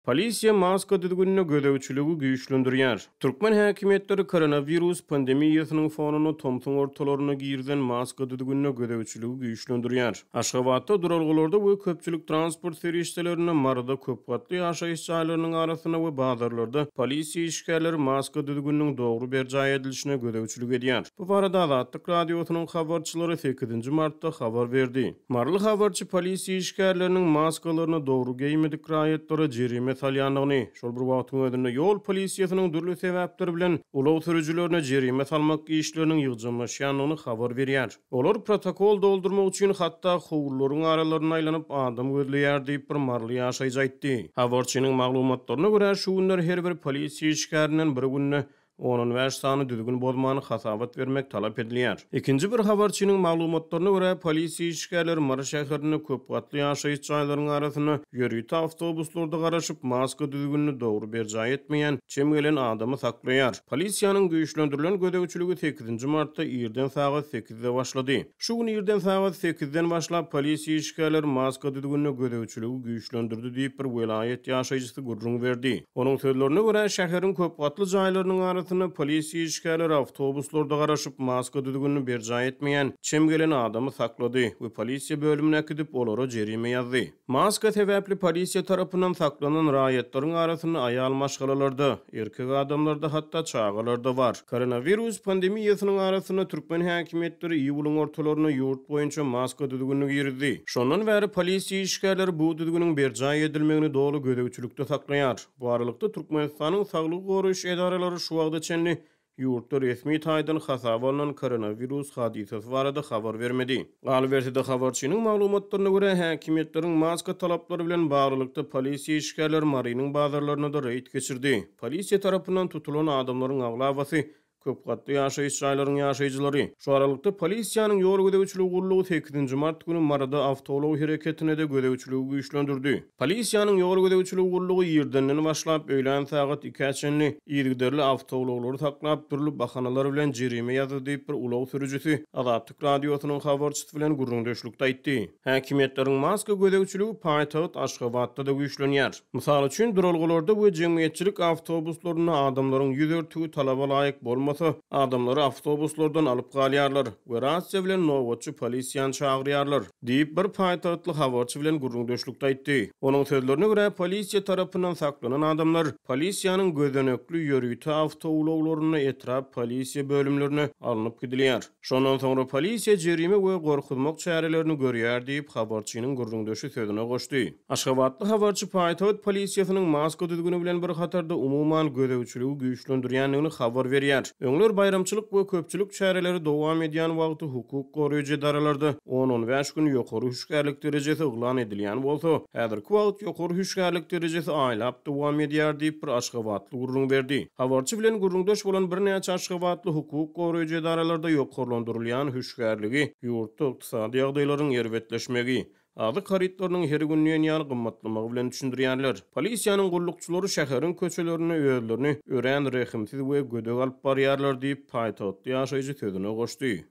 Polisiýa maska düzgünine gözegçiligi güýçlendirýär. Türkmen häkimiýetleri koronawirus pandemiýasynyň fonunda tomsuň ortalarynda girizen maska düzgünine gözegçiligi güýçlendirýär. Aşgabatda duralgalarda we köpçülik transport serişdelerinde, Maryda köpgatly ýaşaýyş jaýlarynyň arasynda we bazarlarda polisiýa işgärleri maska düzgüniniň dogry berjaý edilişine gözegçilik edýär. Bu barada Azatlyk Radiosynyň habarçylary sekizinji martda habar berdi. Maryly habarçy polisiýa işgärleriniň maskalaryny dogry geýmedik raýatlara jerime salýandygyny, şol bir wagtyň özünde ýol polisiýasynyň dürli sebäpler bilen ulag sürüjilerine jerime salmak işleriniň ýygjamlaşýandygyny habar berýär. Olar protokol doldurmak üçin hatda howlularyň aralarynda aýlanyp adam gözleýär diýip, bir maryly ýaşaýjy aýtdy. Habarçynyň maglumatlaryna görä, şu günler her bir polisiýa işgärinden bir günde On-on bäş sany düzgün bozmany hasabat bermek talap edilýär. Ikinji bir habarçynyň maglumatlaryna görä, polisiýa işgärleri Mary şäherinde köp gatly ýaşaýyş jaýlaryň arasynda ýörite awtobuslarda garaşyp, maska düzgünini dogry berjaý etmeýän, çem gelen adamy saklaýar. Polisiýanyň güýçlendirilen gözegçiligi sekizinji martda irden sagat sekizde başlady. Şu gün irden sagat sekizden başlap, polisiýa işgärleri maska düzgünine gözegçiligi güýçlendirdi diýip, bir welaýat ýaşaýjysy gürrüň berdi. Onuň sözlerine görä, şäheriň köp gatly jaýlarynyň arasynda polisiýa işgärleri awtobuslarda garaşyp, maska düzgünini berjaý etmeýän, çem gelen adamy saklady we polisiýa bölümine äkidip, olara jerime ýazdy. Maska sebäpli polisiýa tarapyndan saklanan raýatlaryň arasynda aýal maşgalalar-da, erkek adamlar-da, hatda çagalar-da bar. Koronawirus pandemiýasynyň arasynda türkmen häkimiýetleri iýulyň ortalarynda ýurt boýunça maska düzgünini girizdi. Şondan bäri polisiýa işgärleri bu düzgüniň berjaý edilmegini doly gözegçilikde saklaýar. Bu aralykda, Türkmenistanyň saglygy goraýyş edaralary şu wagta çenli ýurtda resmi taýdan hasaba alnan koronawirus hadysasy barada habar bermedi. Galyberse-de, habarçynyň maglumatlaryna görä, häkimiýetleriň maska talaplary bilen baglylykda polisiýa işgärleri Marynyň bazarlarynda-da reýd geçirdi. Polisiýa tarapyndan tutulan adamlaryň aglabasy köp gatly ýaşaýyş jaýlaryň ýaşaýjylary. Şu aralykda, polisiýanyň ýol gözegçiligi gullugy sekizinji mart güni Maryda awtoulag hereketine-de gözegçiligi güýçlendirdi. Polisiýanyň ýol gözegçiligi gullugy irdenden başlap, öýlän sagat ikä çenli yzygiderli awtoulaglary saklap, dürli bahanalar bilen jerime ýazdy diýip, bir ulag sürüjisi Azatlyk Radiosynyň habarçysy bilen gürrüňdeşlikde aýtdy. Häkimiýetleriň maska gözegçiligi paýtagt Aşgabatda-da güýçlenýär. Mysal üçin, duralgalarda we jemgyýetçilik awtobuslarynda adamlaryň ýüz örtügi talaba laýyk bolmasa, adamlary awtobuslardan alyp galýarlar we rasiýa bilen nobatçy polisiýany çagyrýarlar, diýip, bir paýtagtly habarçy bilen gürrüňdeşlikde aýtdy. Onuň sözlerine görä, polisiýa tarapyndan saklanan adamlar polisiýanyň gözenekli ýörite awtoulaglarynda etrap polisiýa bölümlerine alnyp gidilýär. Şondan soňra polisiýa jerime we gorkuzmak çärelerini görýär diýip, habarçynyň gürrüňdeşi sözüne goşdy. Aşgabatly habarçy paýtagt polisiýasynyň maska düzgüni bilen bir hatarda umuman gözegçiligi güýçlendirýändigini habar berýär. Öňler baýramçylyk we köpçülik çäreleri dowam edýän wagty hukuk goraýjy edaralarda on-on bäş gün ýokary hüşgärlik derejesi yglan edilýän bolsa, häzirki wagt ýokary hüşgärlik derejesi aýlap dowam edýär diýip, bir aşgabatly gürrüň berdi. Habarçy bilen gürrüňdeş bolan birnäçe aşgabatly hukuk goraýjy edaralarda ýokarlandyrylýan hüşgärligi ýurtda ykdysady ýagdaýlaryň erbetleşmegi, azyk harytlarynyň her gün diýen ýaly gymmatlamagy bilen düşündirýärler. Polisiýanyň gullukçylary şäheriň köçelerinde özlerini örän rehimsiz we gödek alyp barýarlar diýip, paýtagtly ýaşaýjy sözüne goşdy.